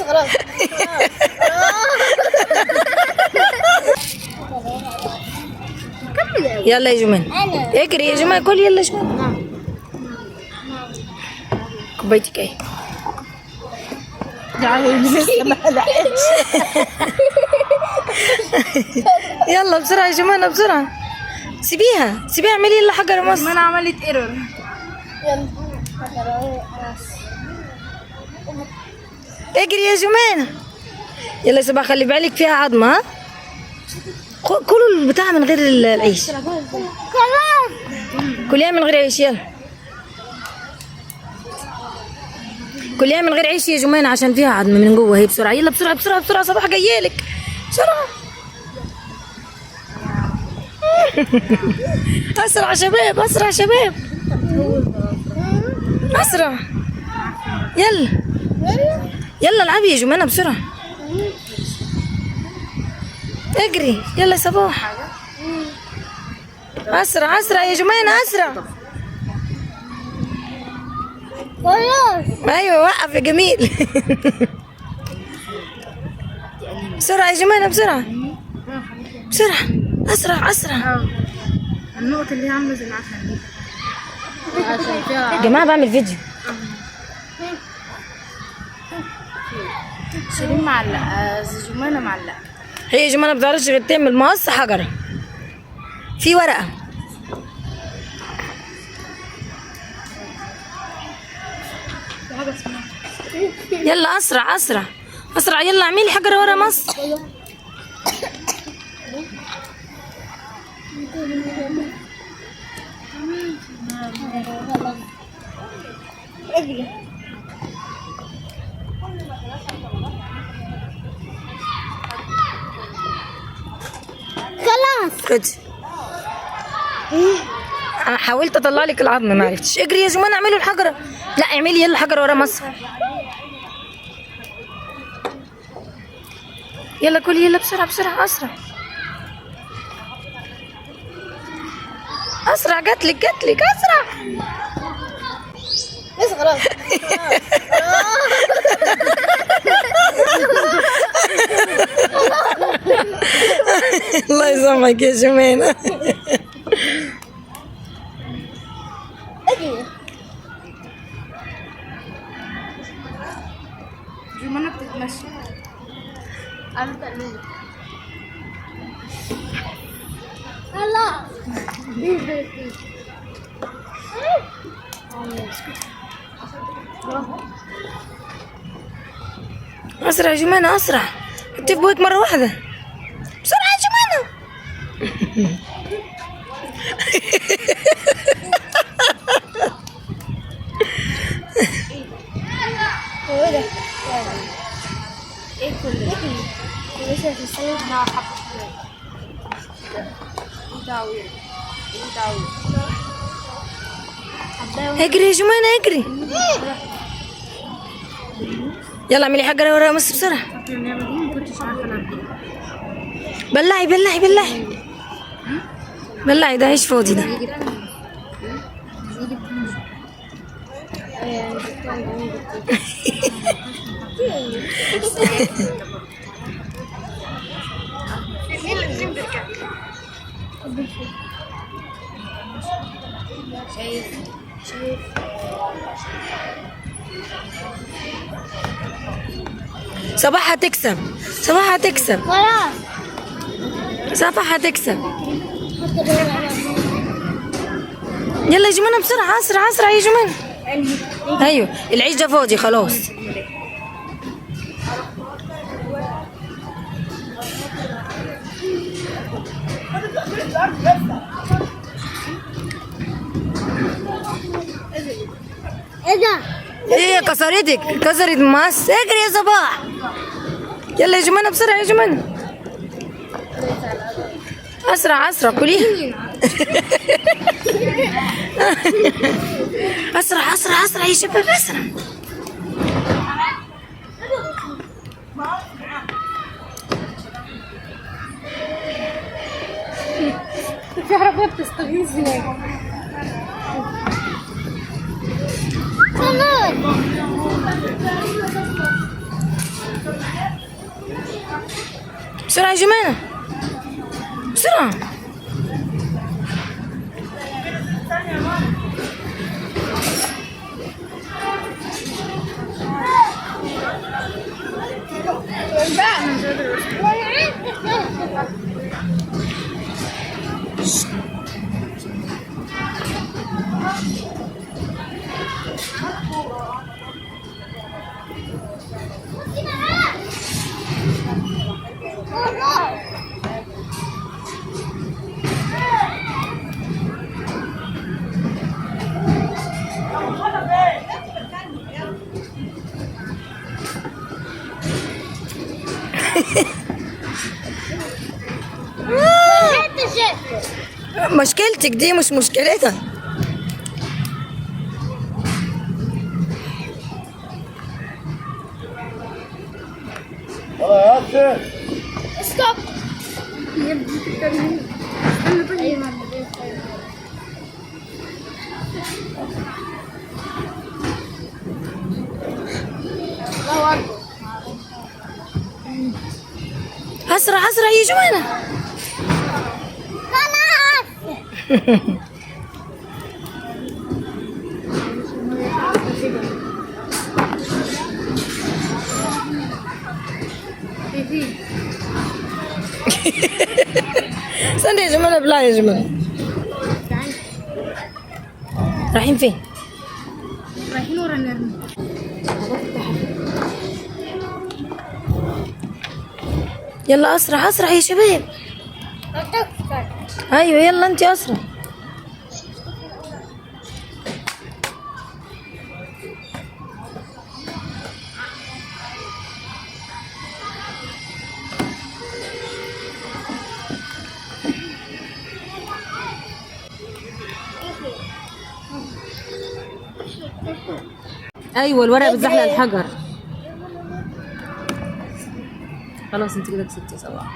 خلاص. يلا يا جمان اجري يا جمان، كل يلا يا جمان. كوبايتك ايه؟ لسه ما لحقتش. يلا بسرعة يا جمانة بسرعة. سيبيها سيبيها، اعملي يلا حجر مصر. ما انا عملت ايرور. يلا. اجري يا جمانة. يلا يا صباح خلي بالك فيها عظمة. ها كلوا البتاع من غير العيش. خلاص. كليها من غير عيش. يلا كليها من غير عيش يا جمانة عشان فيها عظم من جوه. هي بسرعة، يلا بسرعة بسرعة بسرعة، صباح جايلك بسرعة. اسرع شباب، اسرع شباب، اسرع. يلا يلا العبي يا جمانة بسرعة، اجري يلا يا صباح. اسرع اسرع يا جمانة اسرع. خلاص. ايوه وقف يا جميل. بسرعة يا جمانة بسرعة بسرعة، اسرع اسرع. النقطة اللي هي عاملة زي العسل دي عشان فيها يا جماعة بعمل فيديو. شيرين معلقة، جمانة معلقة. هي يا جمانة ما بتعرفش غير تعمل مقص حجرة في ورقة. يلا اسرع اسرع اسرع، يلا اعملي حجرة ورا مصر. اجري. خلاص. خدي. أنا حاولت اطلع لك العظم ما عرفتش. اجري يا جمانة اعملوا الحجرة. لا اعملي يلا حجرة ورا مصر. يلا كلي يلا بسرعة بسرعة، اسرع اسرع. جاتلك جاتلك اسرع. بس خلاص. الله يسامحك يا جمانة. اجري. جمانة بتتمشى. خلاص. اسرع يا جمانة اسرع، حطي في بوقك مرة واحدة. بسرعة يا جمانة. هو ده. ايه كل ده؟ لسه في السنة. اجري يا جمانة اجري. يلا اعملي حجرة ورا مصر بسرعة. بلعي بلعي بلعي بلعي، ده عيش فاضي ده. صباح هتكسب، صباح هتكسب، خلاص. صباح هتكسب. يلا يا جمانة بسرعة، اسرع اسرع يا جمانة. ايوه العيش ده فاضي خلاص. ايه ده؟ ايه كسرتك، كسرت مصر. اجري يا صباح. يلا يا جمانة بسرعة يا جمانة، اسرع اسرع كليها. اسرع اسرع اسرع يا شباب اسرع. في عربية بتستغيث هناك. خلاص. بسرعة يا جمانة، بسرعة. مشكلتك دي مش مشكلتها. ستوب. الله اكبر. اسرع اسرع يا جمانة. خلاص. استنى يا جمانة، بلا يا جمانة. رايحين فين؟ رايحين ورا النرمين. يلا اسرع اسرع يا شباب. ايوه يلا انت اسرع. ايوه الورقة بتزحلق الحجر. خلاص انت كده كسبتي يا صباح.